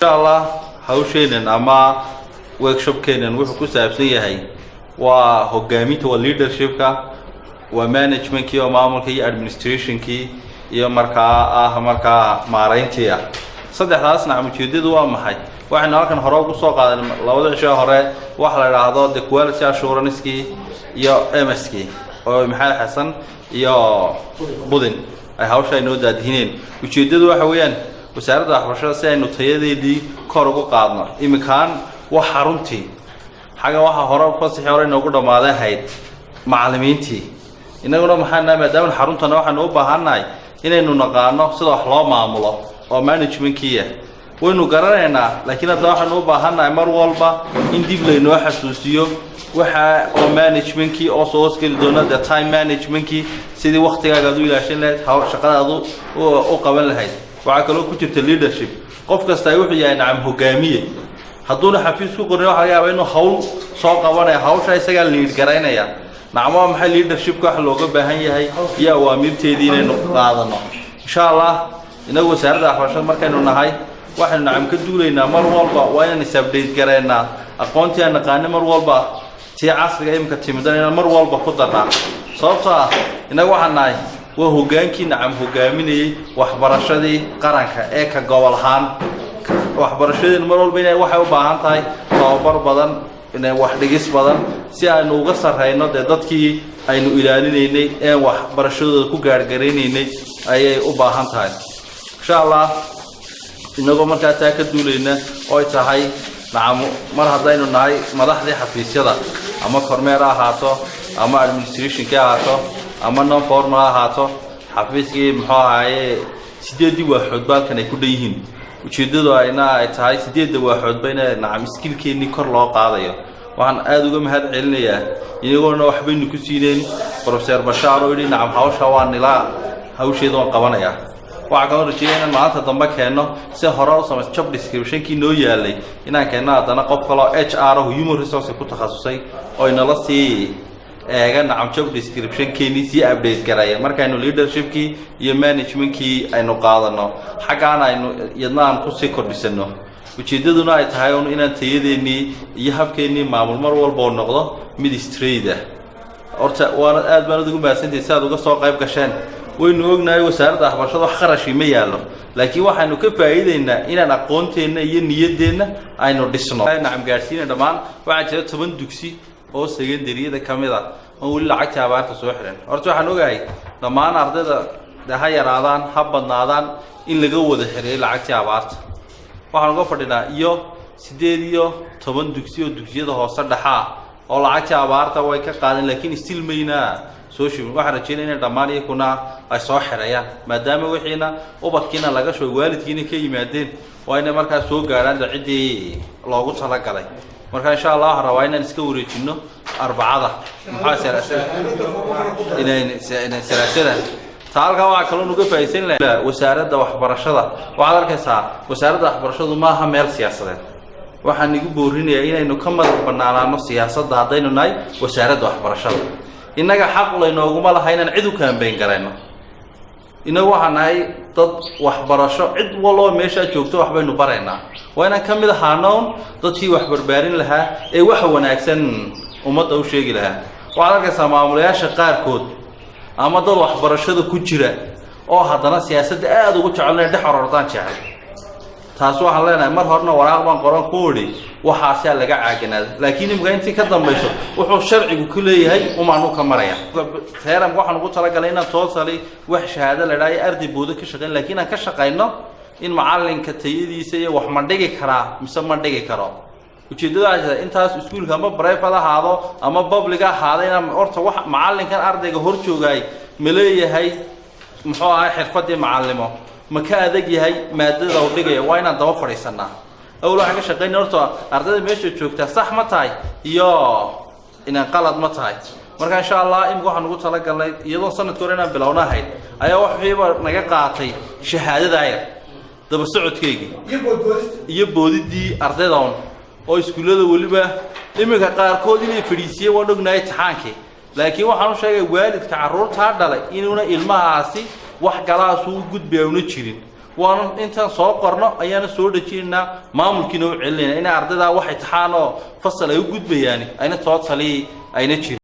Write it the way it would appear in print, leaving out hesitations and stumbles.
Insha Allah, hawsheenan ama workshopkeenan wuxuu ku saabsan yahay waa hogaaminta, waa leadershipka, waa managementkii oo maamulka iyo administrationkii iyo markaa markaa maarayntii ah. Saddexdaas nacam ujeedadu waa maxay? Waxaynu halkan hore ugu soo qaadan labada cisho hore waxa la idhaahdo the quality assurance-kii iyo MS-kii oo Maxamed Xasan iyo Budin ay hawsha inoo daadihineen. Ujeeddadu waxa weeyaan wasaaradda waxbarashada si aynu tayadeedii kor ugu qaadno. Iminkaan wax xaruntii xagga waxaa hore fasaxii hore inoogu dhammaaday ahayd macallimiintii. Innaguna maxaa nahay? Maadaama xaruntana waxaanu u baahannahay inaynu naqaano sida wax loo maamulo oo managementkiiya waynu garanaynaa, laakiin haddana waxaynu u baahannahay mar walba in dib laynoo xasuusiyo waxa oo managementkii oo soo hoosgeli doona the time managementkii, sidii waktigaaga aad u ilaashan lahayd, shaqadaad u qaban lahayd. Waxaa kaloo ku jirta leadership. Qof kasta wuxuu yahay nacam hogaamiye. Hadduuna xafiis ku qorin, waxa laga yaabaa inuu hawl soo qabanaya, hawsha isagaa lead garaynaya. Nacam, waa maxay leadershipka waxa looga baahan yahay iyo awaamiirteedii inaynu qaadano, insha Allah. Inagu wasaaradda waxbarashada markaynu nahay, waxaynu nacam ka duulaynaa mar walba waa inaan is update garaynaa aqoontii aan naqaani, mar walba tii casriga imika timidan inaan mar walba ku darnaa, sababtoo ah innagu waxaan nahay waa hogaankii nacam hogaaminayey waxbarashadii qaranka ee ka gobol ahaan. Waxbarashadeenu mar walba ina waxay u baahan tahay tababar badan, ina wax dhigis badan, si aynu uga sarrayno dee dadkii aynu ilaalinaynay een waxbarashadooda ku gaargaraynaynay ayay u baahan tahay, insha Allah. Inagoo markaa taa ka duulayna oy tahay nacam mar haddaynu nahay madaxdii xafiisyada, ama kormeer ha ahaato, ama administrationkii ha ahaato, ama non formal ha ahaato, xafiiskii muxuu ahaaye sideeddii waaxoodba halkan ay ku dhan yihiin. Ujeeddadu ayna ay tahay sideedda waaxoodba ina nacam skillkeennii kor loo qaadayo. Waxaan aada uga mahad celinayaa, iyagoona waxbaynu ku siineen, Professor Bashaar oo yidhi nacam hawsha waa nilaa, hawsheeda waan qabanayaa. Waxaa kaloo rajeeya inaan maalinta dambe keenno si hore u samay job descriptionkii noo yaalay, inaan keenno haddana qof kaloo HR oo human resource ku takhasusay oo inala sii eega nacam job descriptionkeenii sii update garaya. Markaynu leadershipkii iyo managementkii aynu qaadano, xaggaan aynu iyadna aan kusii kordhisano. Ujeeddaduna ay tahay un inaan tayadeennii iyo habkeennii maamul mar walba oo noqdo mid straight ah. Horta waana aad baan ugu mahadsantahay si aad uga soo qayb gasheen. Waynu ognahay wasaaradda waxbarashada wax qarashii ma yaallo, laakiin waxaynu ka faa'iidaynaa inaan aqoonteenna iyo niyaddeenna aynu dhisno, nacam gaadhsiina dhammaan. Waxaa jira 10 dugsi oo secondaryada ka mid ah oon weli lacagtii abaarta soo xiran. Horta waxaan ogahay dhammaan ardayda de ha yaraadaan ha badnaadaan in laga wada xiriyay lacagtii abaarta. Waxaan uga fadhinaa iyo 18 dugsi oo dugsiyada hoose dhexaa oo lacagtii abaarta way ka qaadeen, laakiin still maynaa soo shubin. Waxaan rajeynaya inay dhammaan iyakuna ay soo xirayaan, maadaama wixiina ubadkiina laga shubay, waalidkiina ka yimaadeen, waa inay markaa soo gaadhaan de ciddii loogu talagalay. Marka insha Allah waxaan rabaa inaan iska wareejino Arbacada, maxaa inayn salaasada taa. Halkaa waxaa kaloo nuga faa'iidaysan lahaa wasaaradda waxbarashada. Waxaad arkaysaa wasaaradda waxbarashadu maaha meel siyaasadeed. Waxaan igu boorinayaa inaynu ka madax bannaanaano siyaasadda. Haddaynu nahay wasaaradda waxbarashada, innaga xaq laynooguma laha inaan cid u campaign garayno. Innagu waxaan nahay dad waxbarasho, cid waloo meeshaa joogto waxbaynu baraynaa. Waa inaan ka mid ahaanoon dadkii wax barbaarin lahaa ee waxa wanaagsan ummadda u sheegi lahaa. Waxaad arkaysaa maamulayaasha qaarkood ama dad waxbarashada ku jira oo haddana siyaasadda aada ugu jecel inay dhex orordaan jecel. Taas waxaan leenahay, mar horena waraaq baan qoran ku idhi, waxaasaa laga caaganaada. Laakiin imika intii ka dambayso wuxuu sharcigu ku leeyahay umaanu ka maraya. Teeramka waxaan ugu talagalay inaan totally wax shahaado la idhaha arday boodo ka shaqayn, laakiin aan ka shaqayno in macallinka tayadiisa iyo wax ma dhigi karaa mise ma dhigi karo. Ujeeddada waxay tahay intaas iskuulka ama private ahaado ama public ahaado, inaan horta wax macallinkan ardayga hor joogaay ma leeyahay muxuu ahay xirfadii macallimo, ma ka adag yahay maadada uu dhigaya, waa inaan daba fadhiisanaa. Awal waxaan ka shaqaynay horta ardayda meesha joogtaa sax ma tahay iyo inaan qalad ma tahay. Marka insha Allah imika waxaan ugu talagalnay, iyadoo sanadka hore inaan bilowna ahayd, ayaa waxiiba naga qaatay shahaadada yar daba socodkeygii iyo boodidii ardayda on oo iskuullada weliba iminka qaarkood inay fadhiisiyeen. Waan ognahay imtixaankii, laakiin waxaan u sheegay waalidka carruurtaa dhalay inuuna ilmahaasi wax galaasuu u gudbaya una jirin. Waana intaan soo qorno ayaana soo dhejinaynaa, maamulkiina u celinayna inay ardaydaa wax imtixaan oo fasal ay u gudbayaan ayna totally ayna jirin.